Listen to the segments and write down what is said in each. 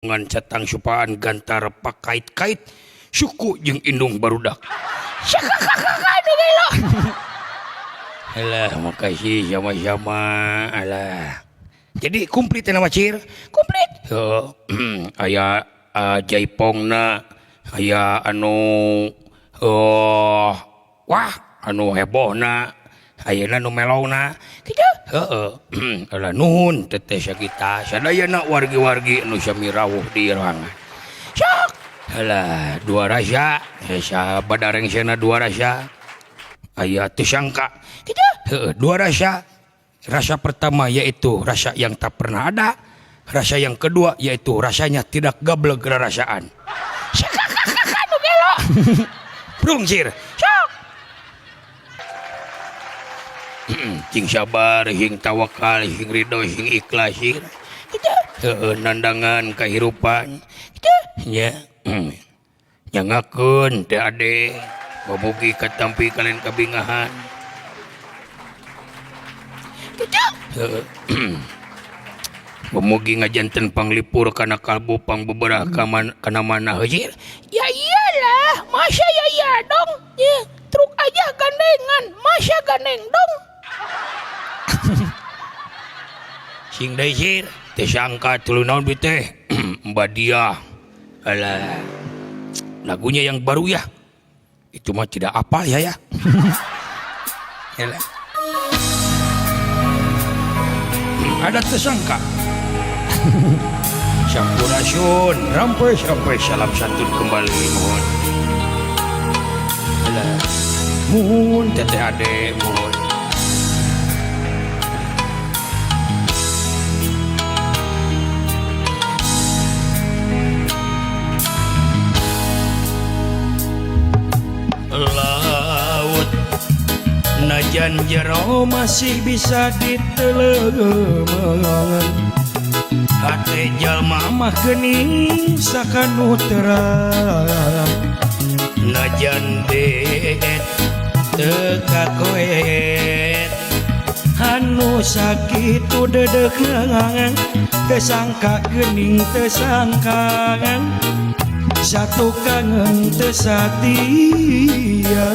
Catang supaan gantar pakait-kait suku jeung indung barudak. Alah, makasih sama-sama. Alah. Jadi komplit nama cir? Komplit. Heuh, aya jaipongna, aya anu wah, anu hebohna, ayeuna nu melongna. Kitu. Heeh. Alah nuhun teteh sakita sadayana wargi-wargi anu sami rawuh di ruangan. Sok. Alah, dua rasa, hesa badarengsena dua rasa. Aya teu sangka. Kitu. Heeh, dua rasa. Rasa pertama yaitu rasa yang tak pernah ada. Rasa yang kedua yaitu rasanya tidak gablek rarasaan. Nu gelo. Brung sir. Sok. Cing sabar, sing tawakal, sing ridho, sing ikhlas sir. Kitu. Heeh, nandangan kahirupan. Kitu. Nya. Nyangakeun teh ade. Mugi katampi kalian kabingahan. Kitu. Heeh. Mugi ngajanten panglipur kana kalbu pangbeberah kana manah heuh. Ya iyalah, masa ya iya dong. Ya, truk aja gandengan, masa gandeng dong. Sing deui sir, teu sangka tuluy naon bi teh. Mbak Dia. Alah. Lagunya yang baru ya. Itu mah tidak apal ya ya. Alah. Ada tersangka. Sampurasun, rampes rampes, salam santun kembali mohon. Alah. Mohon teteh ade mohon. Laut najan jero masih bisa diteleman. Hate jalma mah geuning sakanu terang. Najan deet teu kakoet. Anu sakitu dedeungan teu sangka geuning teu sangka. Satu kangen teu satia.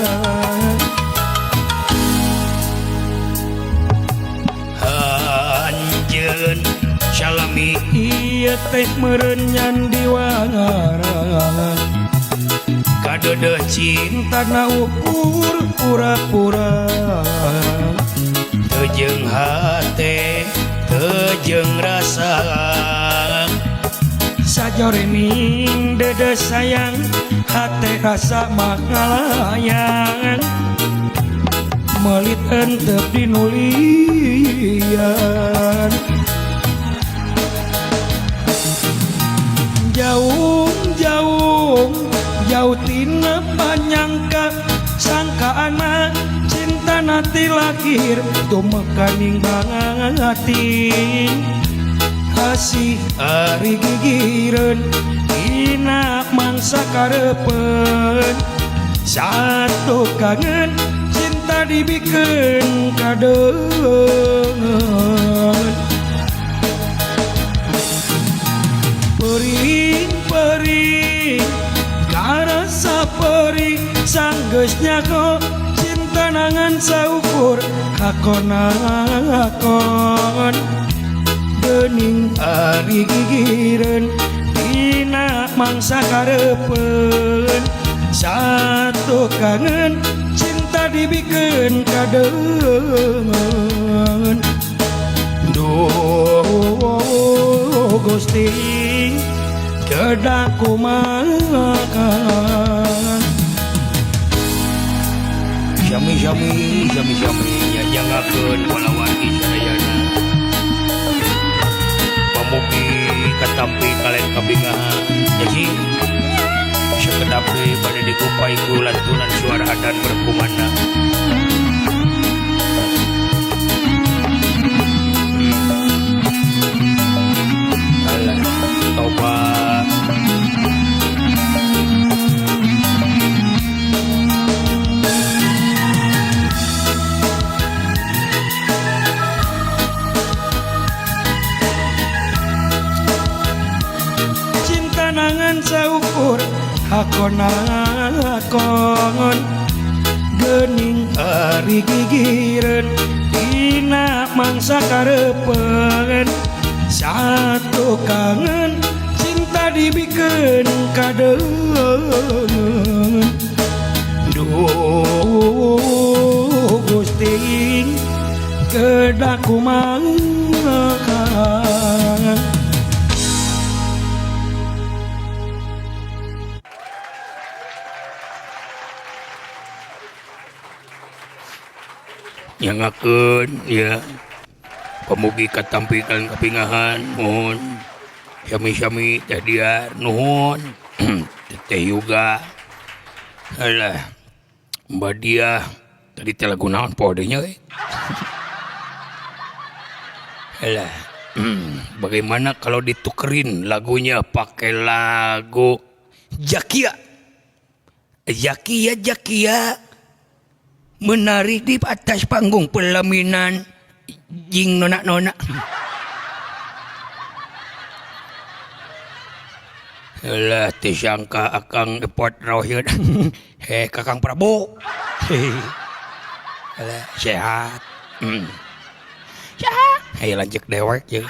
Anjeun salami ieu teh meureun nyandiwara. Kadeudeuh cinta na ukur pura-pura. Teu jeung hate, teu jeung rasa. Sajorining dede sayang, hate rasa mah ngalayang. Melit entep dinulian. Jauh jauh jauh tina panyangka sangkaan mah cinta nanti lahir tumekaning batin. Kasih ari gigireun dina mangsa karepeun. Satu kangen cinta dibikeun kadeungeun. Perih perih karasa perih sanggeus nyaho cinta nangan saukur hakon-hakon. Geuning ari gigireun dina mangsa karepeun. Satu kangen cinta dibikeun kadeungeun. Duh Gusti kedah kumaha. Sami sami sami sami nyanyangakeun walawargi sadayana. Pamugi katampi kalian kabingahan. Jadi sekedap bade dikupai ku lantunan suara adan berkumandang. Alah, tobat. Cinta nangan saukur hakon-hakon gening ari gigireun dina mangsa karepeun satu kangen cinta dibikeun kadeungeun duh Gusti kedah kumaha. Nyangakeun ya pamugi katampi kalian kapingahan mohon sami-sami teh diar nuhun teh Yuga alah Mbak Dia tadi teh lagu naon poho deui nya euy. Alah, bagaimana kalau ditukerin lagunya pakai lagu Jakia. Jakia Jakia menari di atas panggung pelaminan jing nona nona. Alah teu sangka akang epot rohyeun. Heh Kakang Prabu. Alah sehat. Sehat. Ayo lanjut dewek ye.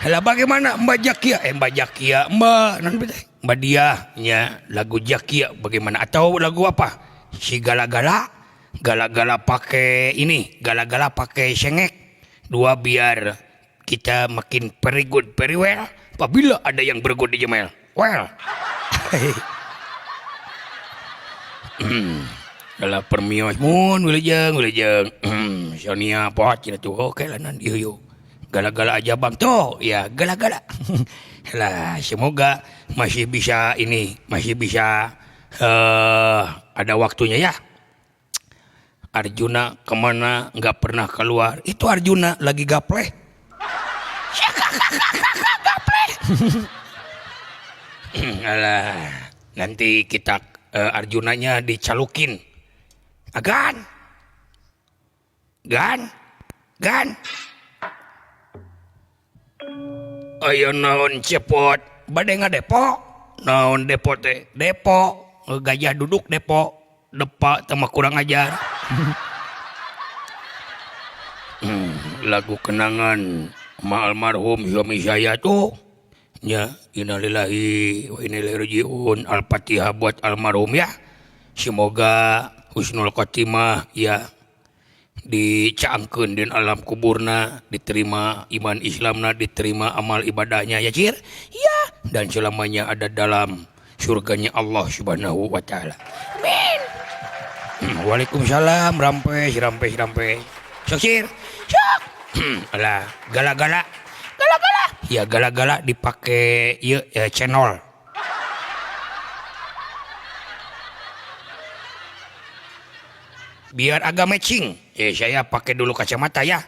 Alah bagaimana Mbak Jakia? Mbak Jakia, Mbak non teh? Mbak Dia nya lagu Jakia bagaimana atau lagu apa? Si gala-gala, gala-gala pakai ini, gala-gala pakai sengek. Dua biar kita makin very good, very well. Apabila ada yang bergod di jemel. Well. Dalam permios mun wilujeng wilujeng. Sonia pot cina tuh oke lah nan ieu yuk. Gala-gala aja bang tuh ya gala-gala. Lah semoga masih bisa ini, masih bisa ada waktunya ya. Arjuna kemana nggak pernah keluar. Itu Arjuna lagi gapleh. Gapleh. Alah, nanti kita Arjunanya dicalukin. Agan. Gan. Gan. Ayo naon cepot, bade ngadepok. Naon depot teh? Depok. Gajah duduk depok. Depak teh kurang ajar. Lagu kenangan ma almarhum suami saya tuh ya, innalillahi wa inna ilaihi rajiun. Al-Fatihah buat almarhum ya. Semoga husnul khotimah ya, dicaangkeun di alam kuburna, diterima iman Islamna, diterima amal ibadahnya ya cir ya, dan selamanya ada dalam surganya Allah Subhanahu wa taala. Amin. Waalaikumsalam. Rampes rampes rampes. Sok cir. Sok. Alah, gala-gala. Gala-gala. Ya gala-gala dipakai ieu ya, channel. Biar agak matching. Saya pakai dulu kacamata ya.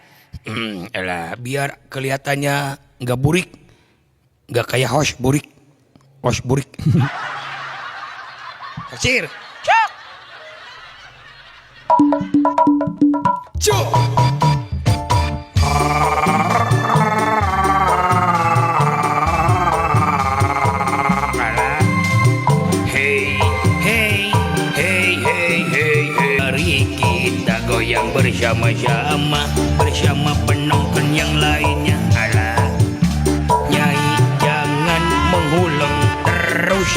Alah, biar kelihatannya nggak burik. Nggak kayak host burik. Host burik. Cir. Cok. Cok. Hey, hey, hey, hey, hey, hey. Mari kita goyang bersama-sama, bersama penonton yang lainnya. Alah, nyai jangan mengulang terus.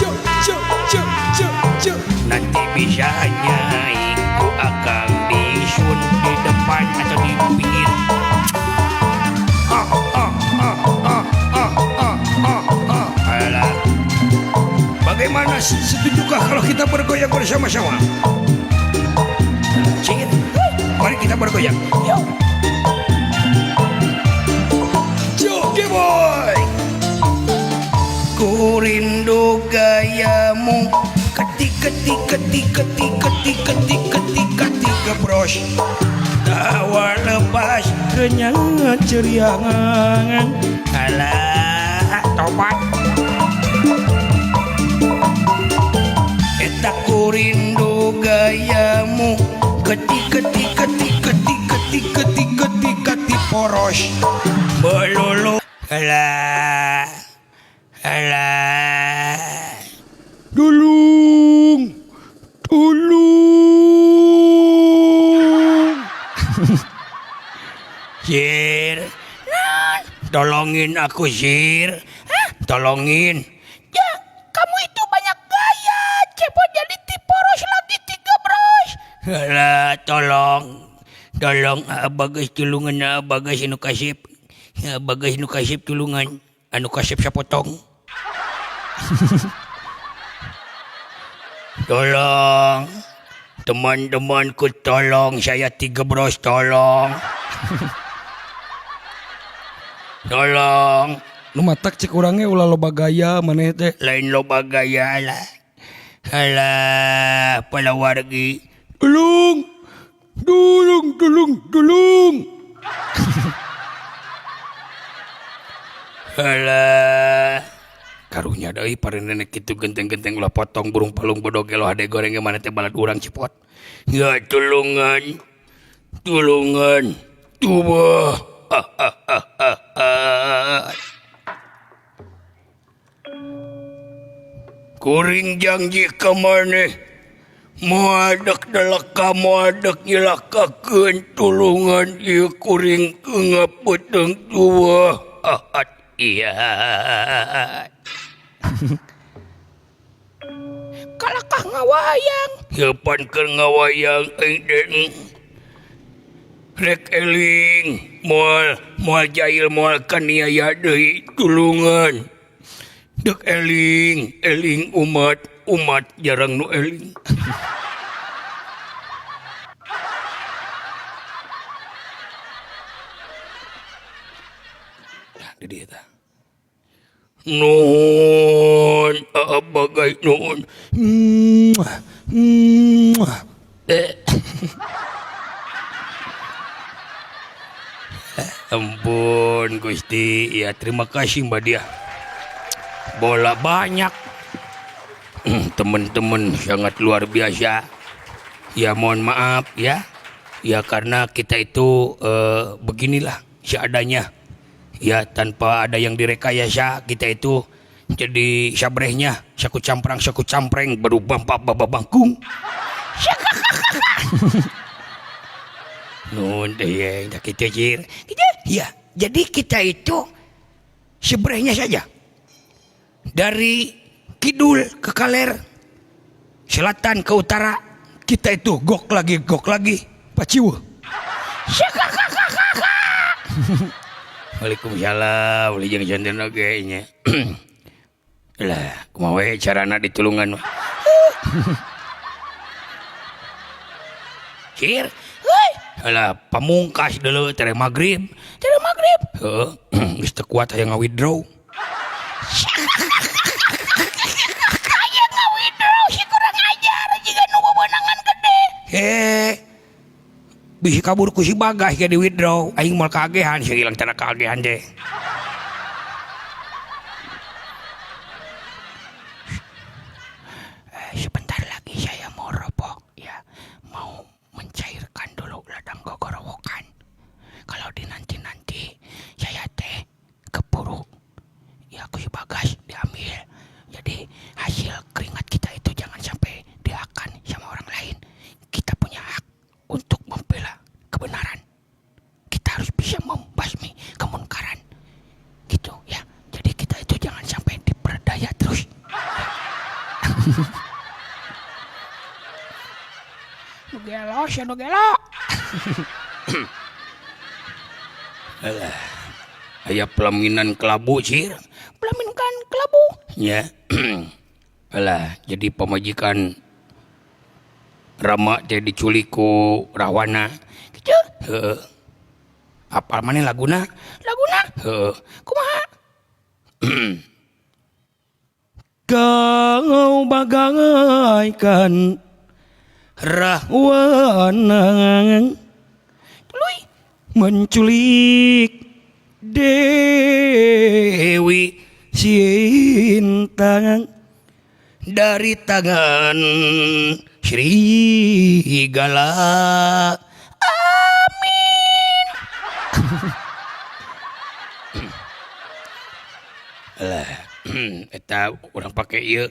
Cuk, cuk, cuk, cuk, cuk. Nanti bisa nyai ku akan disun di depan atau di pinggir. Ah, ah, ah, ah, ah, ah, ah, ah. Alah. Bagaimana, setujukah kalau kita bergoyang bersama-sama? Cingit. Mari kita bergoyang. Yuk. Joge boy. Ku rindu gayamu. Ketik ketik ketik ketik ketik ketik ketik ketik bros. Tawa lepas Kenyang ceriangan. Alah, tobat. Eta ku rindu gayamu. Ketik ketik ketik ketik ketik ketik ketik ketik poros. Melulu. Alah. Alah. Tolong. Tolong. Sir. Tolongin aku, Sir. Hah? Tolongin. Ya, kamu itu banyak gaya. Cepat jadi tiporos lagi tiga bros. Alah, tolong. Tolong, bagus tulungan, bagus anu kasip. Bagus anu kasip tulungan. Anu kasip sapotong. Tolong. Teman-temanku tolong, saya tiga bros tolong. Tolong. Nu matak cek urangnya ulah loba gaya maneh teh. Lain loba gaya lah. Alah, palawargi. Tolong. Tolong, tolong, tolong. Alah. Karunya deui pare nenek kitu genteng-genteng ulah potong burung palung bodog gelo hade goreng ge maneh teh balad urang cepot. Ya tulungan. Tulungan. Tubuh. Kuring janji ka maneh. Moal dek deleka moal dek nyilakakeun tulungan ieu kuring ngapeuteung tubuh. Iya. Kalakah ngawayang. Heupan keur ngawayang euy deung. Rek eling moal moal jail moal kaniaya deui tulungan. Dek eling eling umat umat jarang nu eling. Nah, di dieu tah. Nuhun, bagai nuhun. Ampun Gusti, ya terima kasih Mbak Dia. Bola banyak. Teman-teman sangat luar biasa. Ya mohon maaf ya. Ya karena kita itu beginilah seadanya. Ya tanpa ada yang direkayasa kita itu jadi sabrehnya saku camprang saku campreng baru bampak bababangkung. Nun deh ya kita cir. Ya jadi kita itu sebrehnya saja. Dari kidul ke kaler, selatan ke utara, kita itu gok lagi paciweuh. Waalaikumsalam, wilujeng janten oge nya. Lah, kumaha we carana ditulungan mah. Cir, heuy. Alah, pamungkas deuleu tere magrib. Tere magrib. Heuh, geus teu kuat hayang ngawithdraw. Hayang ngawithdraw si kurang ajar jiga nu bebenangan gede. Heh. Bisi kabur ku si Bagas ge di withdraw, aing moal kagehan si ilang tara kagehan teh. Sebentar lagi saya mau robok ya, mau mencairkan dulu ladang gogorowokan. Kalau di nanti-nanti saya teh keburu ya ku si Bagas diambil. Jadi hasil keringat kita itu jangan sampai diakan sama orang lain. Kita punya hak untuk membela kebenaran. Kita harus bisa membasmi kemunkaran. Gitu ya. Jadi kita itu jangan sampai diperdaya terus. Nu gelo, sia nu gelo. Alah. Aya pelaminan kelabu sir. Pelaminan kelabu. Ya. Alah, jadi pamajikan Rama teh diculik ku Rahwana. Kitu. Heeh. Apal maneh laguna? Laguna? Heeh. Kumaha? Kau bagaikan Rahwana Tuluy menculik Dewi Sinta dari tangan Serigala. Amin. Lah, eta urang pake ieu.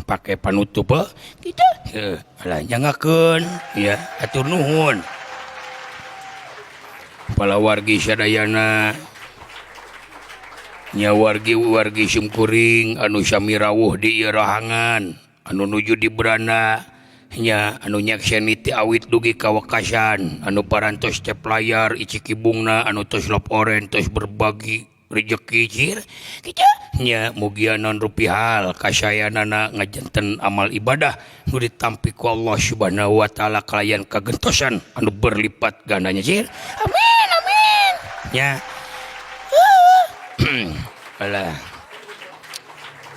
Pake panutup heuh. Kitu. Heuh, alah nyangakeun ya, atur nuhun. Palawargi sadayana nya wargi-wargi simkuring anu sami rawuh di ieu rohangan anu nuju di beranda nya anu nyakseni ti awit dugi ka wekasan anu parantos tep layar icikibungna anu tos lop oren tos berbagi rejeki cir kitu nya mugia non rupi hal kasayanana ngajenten amal ibadah nu ditampi ku Allah Subhanahu wa taala kalayan kagentosan anu berlipat gandanya cir. Amin amin nya. Alah.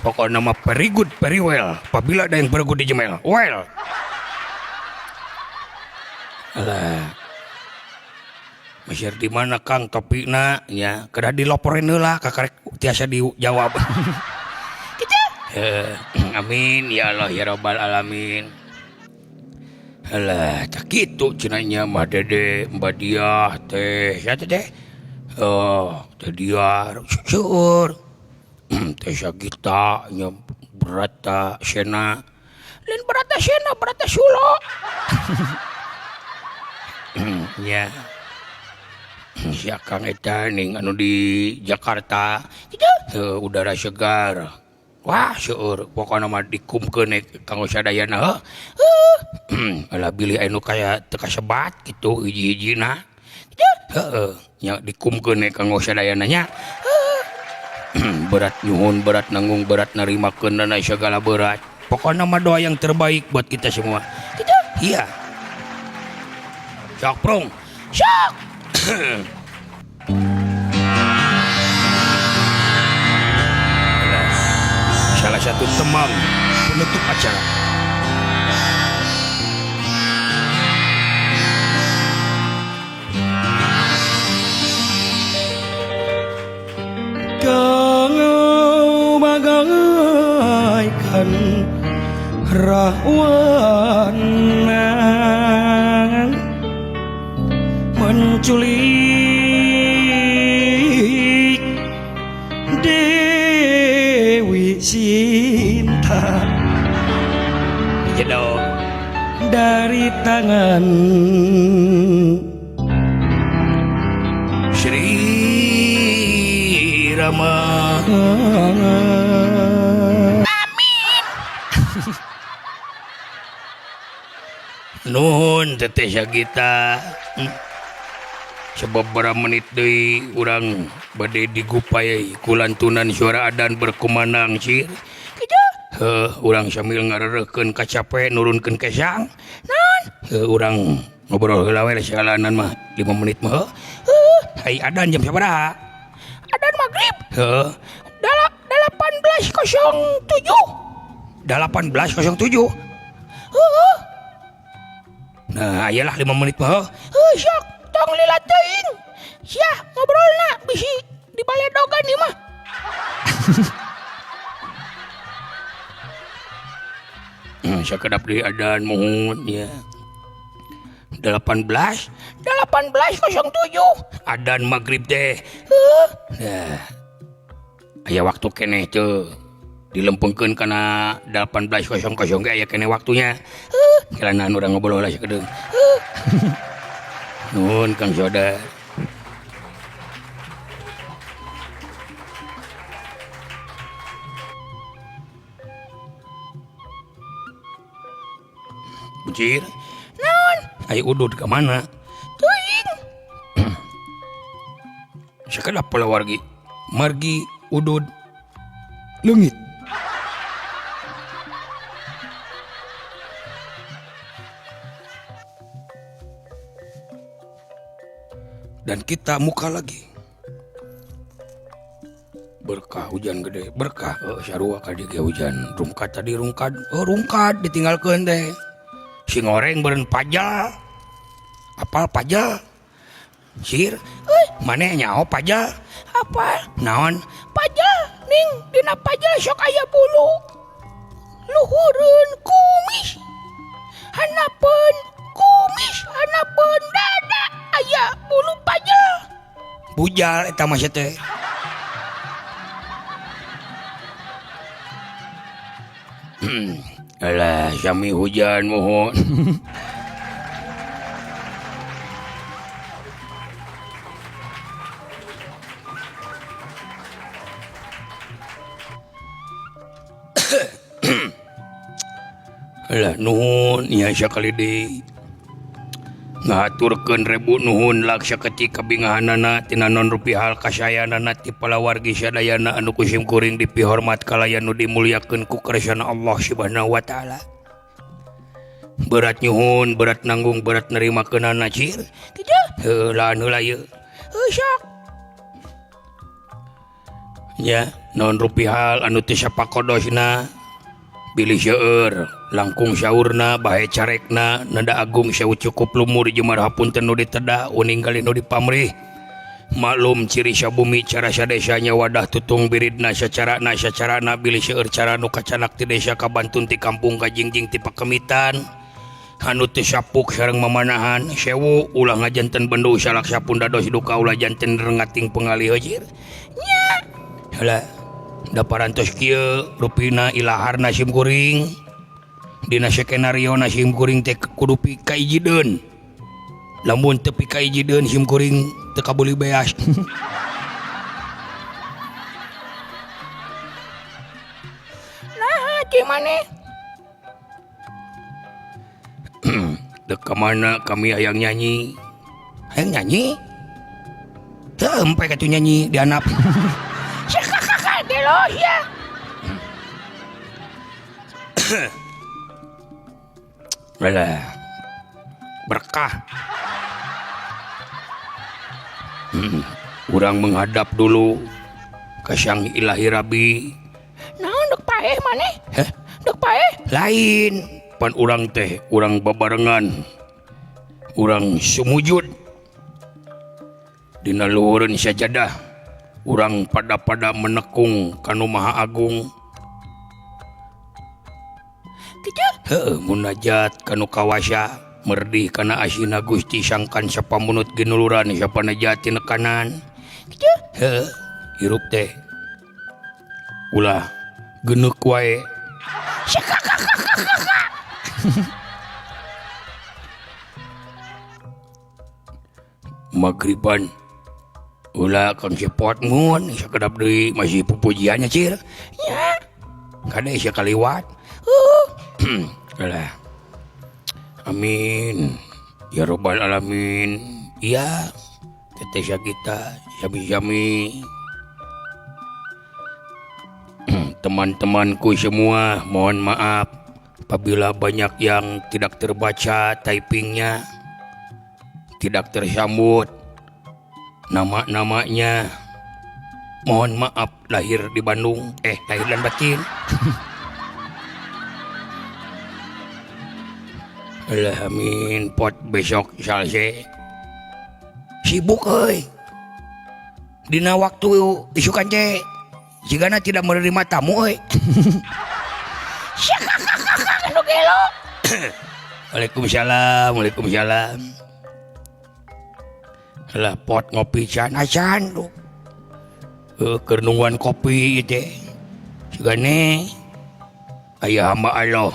Pokokna mah very good, very well. Apabila ada yang bergud di jemel, well. Alah. Mesir di mana Kang topikna nya kedah diloporin heula kakarek tiasa dijawab. Kitu. Amin ya Allah ya rabbal alamin. Alah, tak kitu cenah nya Mbah Dede, Mbah Diah teh, sia teh. Oh, teh Diah seueur. Teh Sagita nya Brata Sena. Lain Brata Sena, Brata Sulo. Nya. Si Akang eta ning anu di Jakarta. Kitu udara segar. Wah, seueur pokona mah dikumkeun kanggo sadayana heuh. Alah bilih anu kaya teu kasebat kitu hiji-hijina. Kitu heueuh nya dikumkeun kanggo sadayana nya. Berat nyuhun, berat nanggung, berat narimakeun dana segala berat. Pokona mah doa yang terbaik buat kita semua. Kitu iya. Sok prung. Sok. Salah satu temang penutup acara. Kau bagaikan rahwana menculik Dewi Sinta Jedok dari tangan Sri Rama. Amin. Nuhun Teteh Sagita. Sababaraha menit deui urang bade digupai ku lantunan suara adan berkumandang sir. Kitu. Heuh, urang sambil ngarereuhkeun kacape nurunkeun kesang. Naon? Heuh, urang ngobrol heula we sakalanan mah 5 menit mah. Heuh, ai adan jam sabaraha? Adan maghrib. Heuh. 18.07. 18.07. Heuh. Nah, ayalah 5 menit mah. Heuh, sok tong lila teuing. Sia ngobrolna bisi di baledogan ieu mah. Sakedap deui adan muhun ya. 18.07 adan maghrib teh. Heuh. Nah. Aya waktu keneh teu dilempengkeun kana 18.00 ge aya keneh waktunya. Heuh, kelanan urang ngobrol heula sakedeung. Heuh. Nuhun Kang Soda. Bucir. Naon? Ai udud ka mana? Teuing. Sakedap palawargi. Margi udud leungit. Dan kita muka lagi. Berkah hujan gede, berkah. Sarua ka dieu ge hujan. Rungkad tadi rungkad, rungkad ditinggalkeun teh. Si ngoreng beureun pajal. Apal pajal? Sir, maneh nyaho pajal? Apal? Naon? Pajal ning dina pajal sok aya bulu. Luhureun kumis. Hanapeun kumis, hanapeun dada aya bulu pajal. Bujal eta mah teh. Alah sami hujan mohon. Alah nuhun nya sakali deui. Ngahaturkeun rebu nuhun laksa ketika kabingahanana tina non rupi hal kasayanana ti palawargi sadayana anu ku sim kuring dipihormat kalayan nu dimuliakeun ku kersana Allah Subhanahu wa taala. Berat nyuhun, berat nanggung, berat nerimakeunana cir. Heulaan heula ieu. Heuh sok. Nya non rupi hal anu teu sapakodosna bilih seueur langkung saurna bae carekna nada agung sewu cukup lumur jemar hapunten nu ditedah uning kali nu dipamrih maklum ciri sabumi cara sadesanya wadah tutung biridna sacarana sacarana bilih seueur cara nu kacanak ti desa ka Bantun ti kampung ka Jingjing ti pakemitan anu teu sapuk sareng mamanahan sewu ulah ngajanten bendu salaksa pun dados duka ulah janten rengating pengalih heujeur nya heula da parantos kieu rupina ilaharna sim kuring dina skenario na sim kuring teh kudu pikaijideun lamun teu pikaijideun sim kuring teu kabeuli beas. Nah di maneh dek ka mana kami hayang nyanyi hayang nyanyi teu empe katuh nyanyi dianap. Ya. Alah, berkah. Urang menghadap dulu ke Sang Ilahi Rabi. Naon dek paeh maneh? Heh, dek paeh? Lain. Pan urang teh, urang babarengan. Urang sumujud. Dina luhureun sajadah. Urang pada-pada menekung kanu Maha Agung. Heuh, munajat kanu kawasa merdih kana asina Gusti sangkan sapamunut ginuluran sapanajat tinekanan. Heuh, hirup teh ulah geneuk wae. Magriban ulah kang sepot mun sakedap deui masih pupujiannya cir. Nya. Kade sia kaliwat. Alah. Amin. Ya robbal alamin. Iya. Teteh kita sami-sami. Teman-temanku semua, mohon maaf apabila banyak yang tidak terbaca typingnya, tidak tersambut nama-namanya. Mohon maaf lahir di Bandung, lahir dan batin. Alah amin pot besok salse. Sibuk euy. Dina waktu isukan teh jigana tidak menerima tamu euy. Anu gelo. Waalaikumsalam, waalaikumsalam. Alah pot ngopi can acan lu. Keur nungguan kopi teh. Sigane aya hamba Allah.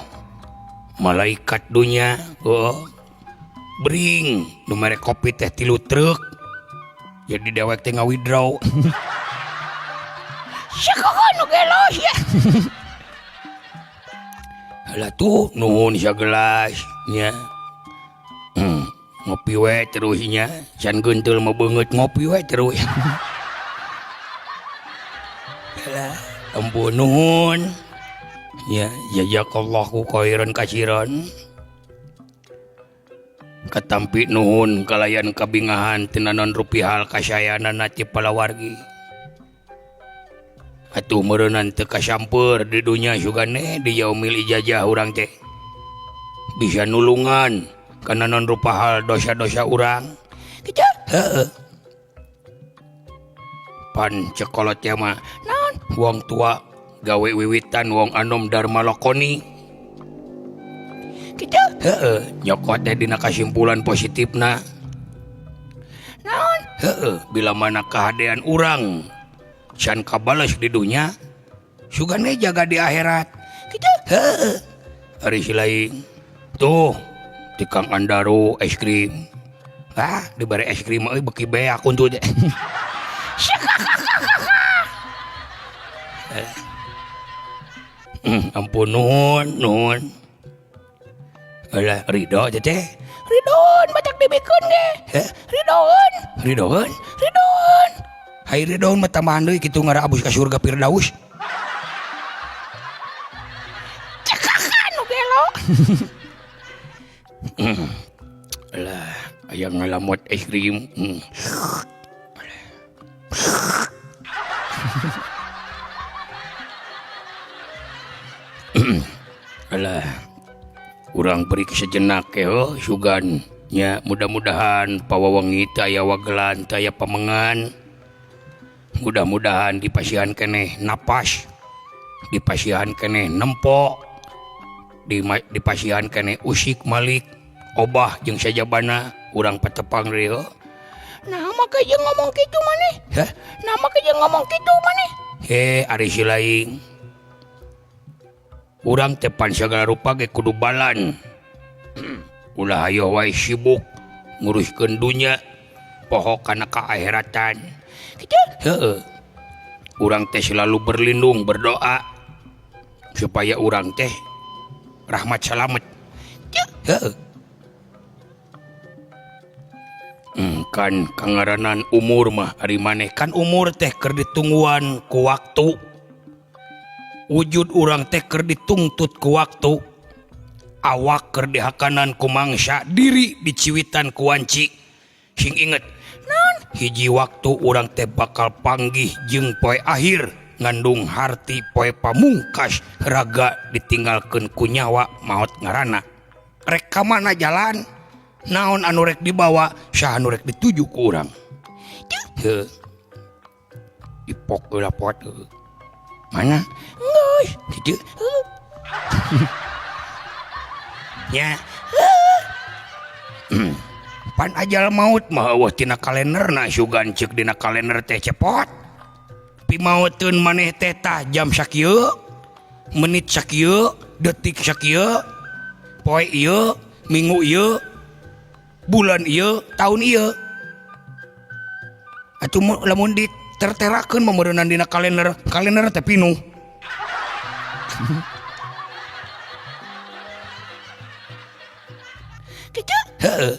Malaikat dunya, oh. Bring nu mere kopi teh 3 truk. Jadi dewek teh ngawithdraw. Sakoho nu gelo sia. Alah tuh nuhun sagelas nya. Ngopi we terus nya, can geunteul mah beungeut ngopi we terus. Alah, ampun nuhun. Ya, jazakallahu khairan katsiran. Katampi nuhun kalayan kabingahan tinanon rupi hal kasayanana ti palawargi. Atuh meureunnan teu kasamper di dunya sugane di yaumil ijazah urang teh. Bisa nulungan kana non rupa hal dosa-dosa urang. Kitu heueuh. Pan cekolot teh mah naon wong tua gawe wiwitan wong anom dharma lakoni. Kitu heueuh nyokot teh dina kasimpulan positifna. Naon heueuh bila mana kahadean urang can kabales di dunya sugane jaga di akhirat. Kitu Heuh. Ari si lain. Tuh, ti Kang Andaro es krim. Ah, dibere es krim mah euy beuki beak huntu teh. Ampun nuhun, nuhun. Alah, ridho teh. Ridhoeun batak dibikeun ge. Heh, ridhoeun. Ridhoeun, ridhoeun. Hai ridhoeun mah tambahan deui kitu ngara abus ka surga Firdaus. Cekakan nu gelo. Alah, aya ngalamot es krim. Alah, urang beri sejenak ke oh, sugan nya mudah-mudahan pawawengi teu aya wagelan teu aya pamengan. Mudah-mudahan dipasihan keneh napas, dipasihan keneh nempo, dipasihan keneh usik malik, obah jeung sajabana urang patepang deui heuh. Nah, make jeung ngomong kitu maneh? Hah? Nah, make jeung ngomong kitu maneh? He, ari si lain. Urang teh pan sagala rupa ge kudu balan. Ulah hayoh wae sibuk nguruskeun dunya poho kana kaakheratan. Kitu? Heeh. Urang teh selalu berlindung berdoa supaya urang teh rahmat salamet. Kitu? Heeh. Kan kangaranan umur mah ari maneh kan umur teh keur ditungguan ku waktu. Wujud urang teh keur dituntut ku waktu. Awak keur dihakanan ku mangsa, diri diciwitan ku wanci. Sing inget, naon hiji waktu urang teh bakal panggih jeung poe akhir ngandung harti poe pamungkas raga ditinggalkeun ku nyawa maot ngaranna. Rek ka mana jalan? Naon anu rek dibawa, saha anu rek dituju ku urang. Heuh. Ipok heula pot heuh. Mana? Geus, kitu. Heuh. Nya. Pan ajal maut mah eueuh tina kalenderna sugan ceuk dina kalender teh cepot. Pimauteun maneh teh tah jam sakieu, menit sakieu, detik sakieu, poe ieu, minggu ieu, bulan ieu, tahun ieu. Atuh lamun diterterakeun mah meureunnan dina kalender, kalender teh pinuh. Kitu? Heeh.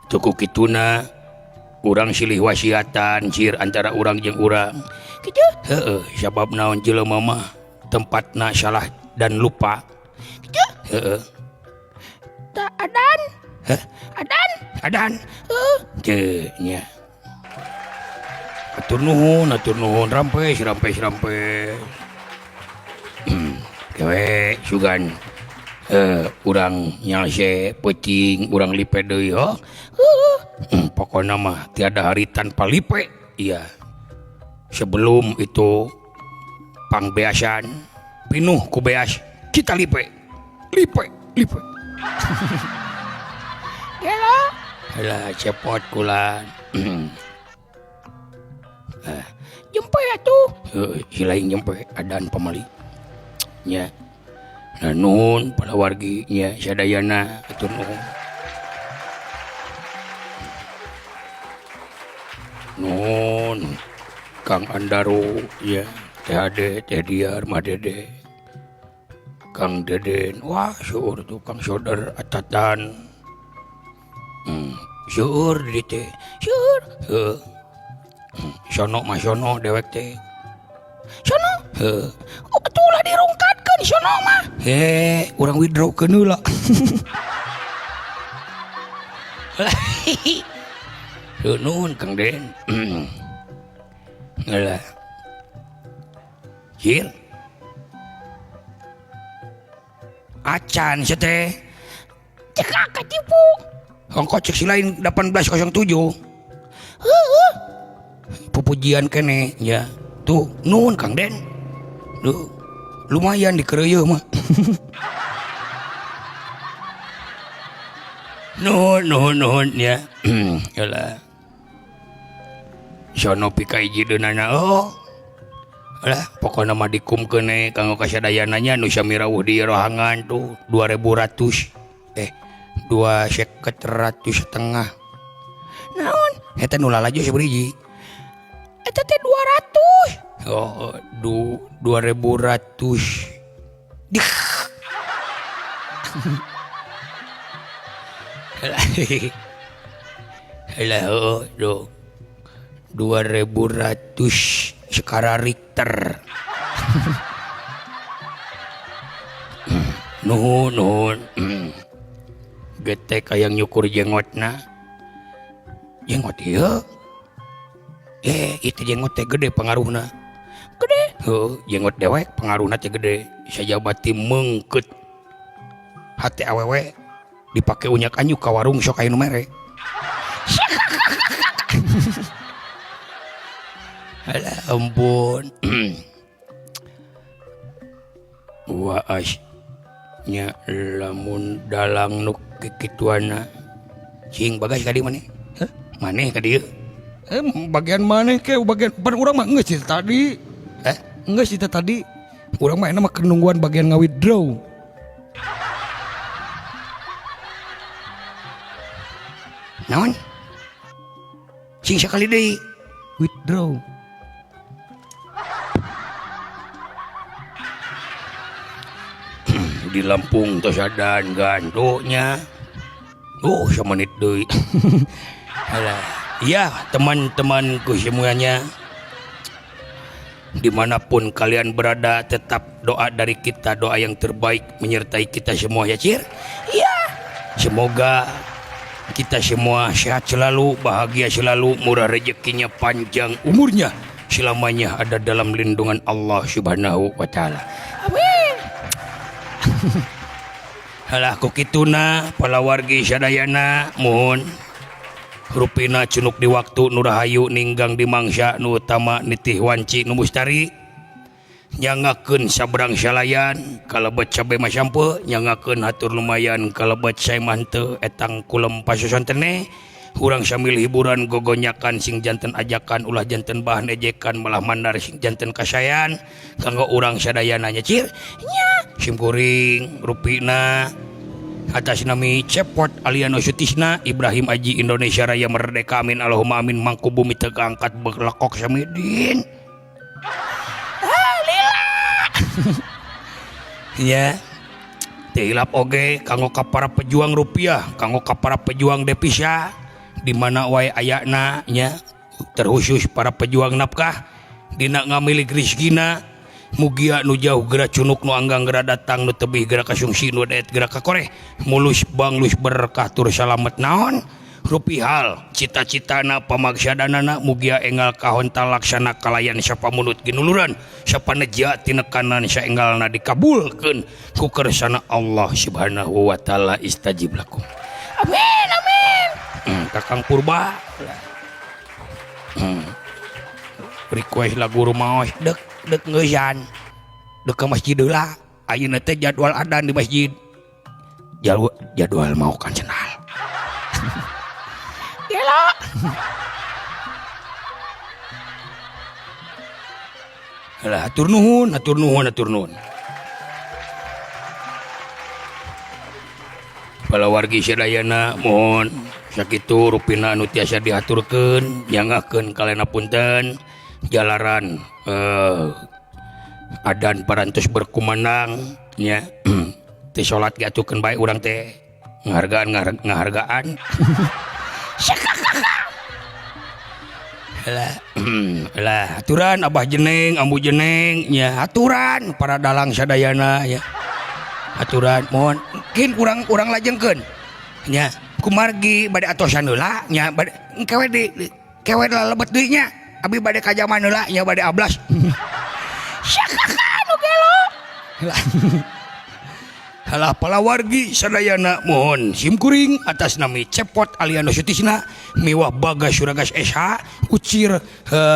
Tuku kituna urang silih wasiatan cir antara urang jeung urang. Kitu? Heeh, sabab naon jelema mah tempatna salah dan lupa. Kitu? Heeh. Ta adan? Heh, adan? Adan. Heuh, teu nya. Atur nuhun, rampes, rampes, rampes. Kewe sugan. Urang nyalse peuting, urang lipe deui ho. Heuh. Pokona mah tiada hari tanpa lipe. Iya. Sebelum itu pangbeasan pinuh ku beas, kita lipe. Lipe, lipe. Gelo. Alah cepot kula. Jempe atuh. Heuh, si lain jempe adan pamali. Nya. Nah, nuhun para wargi nya sadayana atur nuhun. Nuhun Kang Andaro ya, Teh Ade, Teh Diar, Mah Dede. Kang Deden, wah seueur tuh Kang Soder atatan. Seueur di teh. Seueur. Heuh. Sono mah sono dewek teh. Sono. Heuh. Oh, atuh dirungkatkeun sono mah. He, urang withdraw-keun heula. Heuh nuhun Kang Den. Alah. Cil. Acan sia teh. Cekak katipu. Ongko cek si lain 1807. Heuh. Pupujian keneh nya. Tuh nuhun Kang Den. Duh, lumayan dikeureuyeum mah. Nuhun nuhun nuhun nya. Alah. Sono pika hiji deunana oh. Lah pokona mah dikumkeun we kanggo kasadayana nya nu sami rawuh di rohangan tuh 2100 2,5. Naon? Eta nu lalajo sabaraha? Eta teh 200. Oh, 2100. Dih. Lah oh, 2100 skala Richter. Nuhun nuhun. Getek hayang nyukur jenggotna. Jenggot ieu. Itu jenggot teh gede pengaruhna. Gede. Heuh, jenggot dewek pengaruhna teh gede. Sajabati meungkeut. Hate awewe dipake unyak anyuk ka warung sok aya nu mere. Alah ampun. Waas nya lamun dalang nu kikituana cing bagas ka dieu maneh? Heh, maneh ka dieu? Bagian maneh ke bagian pan urang mah geus cerita tadi. Geus cerita tadi. Urang mah enak mah nungguan bagian ngawithdraw. Naon? Cing sakali deui. Withdraw. Di Lampung tos adan gantunya. Oh, samenit deui. Alah, ya teman-temanku semuanya, dimanapun kalian berada, tetap doa dari kita, doa yang terbaik menyertai kita semua ya Cir. Ya, semoga kita semua sehat selalu, bahagia selalu, murah rezekinya, panjang umurnya, selamanya ada dalam lindungan Allah Subhanahu wa taala. Amin. Halah ku kituna palawargi sadayana mohon rupina cunuk di waktu nu rahayu ninggang di mangsa nu utama nitih wanci nu mustari nyangakeun sabrang salayan kalebet cabe masampe nyangakeun hatur lumayan kalebet sae mah henteu etang kulem pasosontene urang sambil hiburan gogonyakan sing janten ajakan ulah janten bahan ejekan malah mandar sing janten kasayan kanggo urang sadayana nya Cir nya simkuring rupina atas nami Cepot Aliano Sutisna Ibrahim Aji Indonesia Raya Merdeka amin Allahumma amin mangku bumi teu kaangkat beglekok samidin. Ah lila. Ya teu hilap oge kanggo ka para pejuang rupiah kanggo ka para pejuang devisa di mana wae ayana nya terkhusus para pejuang nafkah dina ngamilik rezekina mugia nu jauh geura cunuk nu anggang geura datang nu tebih geura kasungsi nu daet geura kakoreh mulus banglus berkah tur salamet naon rupihal cita-citana pamaksadanana mugia enggal kahon talaksana kalayan sapamunut ginuluran sapaneja tinekanan saenggalna dikabulkeun ku kersana Allah Subhanahu wa taala istajib lakum. Amin amin. Kakang Purba. Request lagu rumaos dek dek ngeusan dek ke masjid heula ayeuna teh jadwal adan di masjid jadwal mau kan cenal. Gelo. Halah hatur nuhun hatur nuhun hatur nuhun. Palawargi sadayana mohon sakitu rupina anu tiasa dihaturkeun nyangakeun kalena punten jalaran adan parantos berkumandang nya teh salat ge atukeun bae urang teh ngahargaan ngahargaan. Lah, lah aturan Abah Jeneng Ambu Jeneng nya aturan para dalang sadayana ya. Aturan mohon kin urang lajengkeun nya kumargi bade atosan heula nya bade kewe di kewe lalebet deui nya abi bade ka jaman heula nya bade ablas. Sakaka nu gelo. Halah palawargi sadayana mohon simkuring atas nami Cepot Aliano Sutisna miwah Bagas Suragas SH Ucir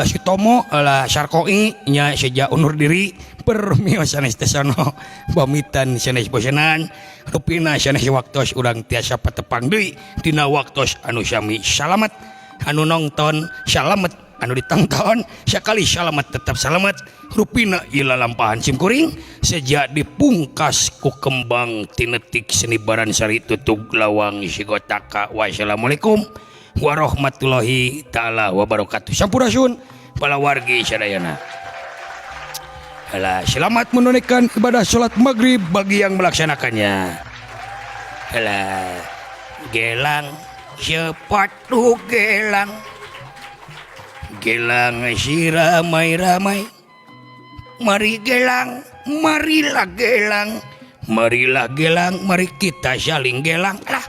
Sutomo lah Sarkoi nya seja undur diri permio sanes tesono pamitan sanes bosenan rupina sanes waktos urang tiasa patepang deui dina waktos anu sami salamet anu nongton salamet Anu ditangton sekali salamet tetap salamet rupina ieu lalampahan simkuring sejak dipungkas ku kembang tinetik senibaran sari tutug lawang sigotaka. Wassalamualaikum warahmatullahi taala wabarakatuh. Sampurasun para wargi sadayana. Alah, selamat menunaikan ibadah sholat maghrib bagi yang melaksanakannya. Alah, gelang sepatu gelang, gelang si ramai-ramai. Mari gelang, marilah gelang, marilah gelang, mari kita saling gelang. Alah.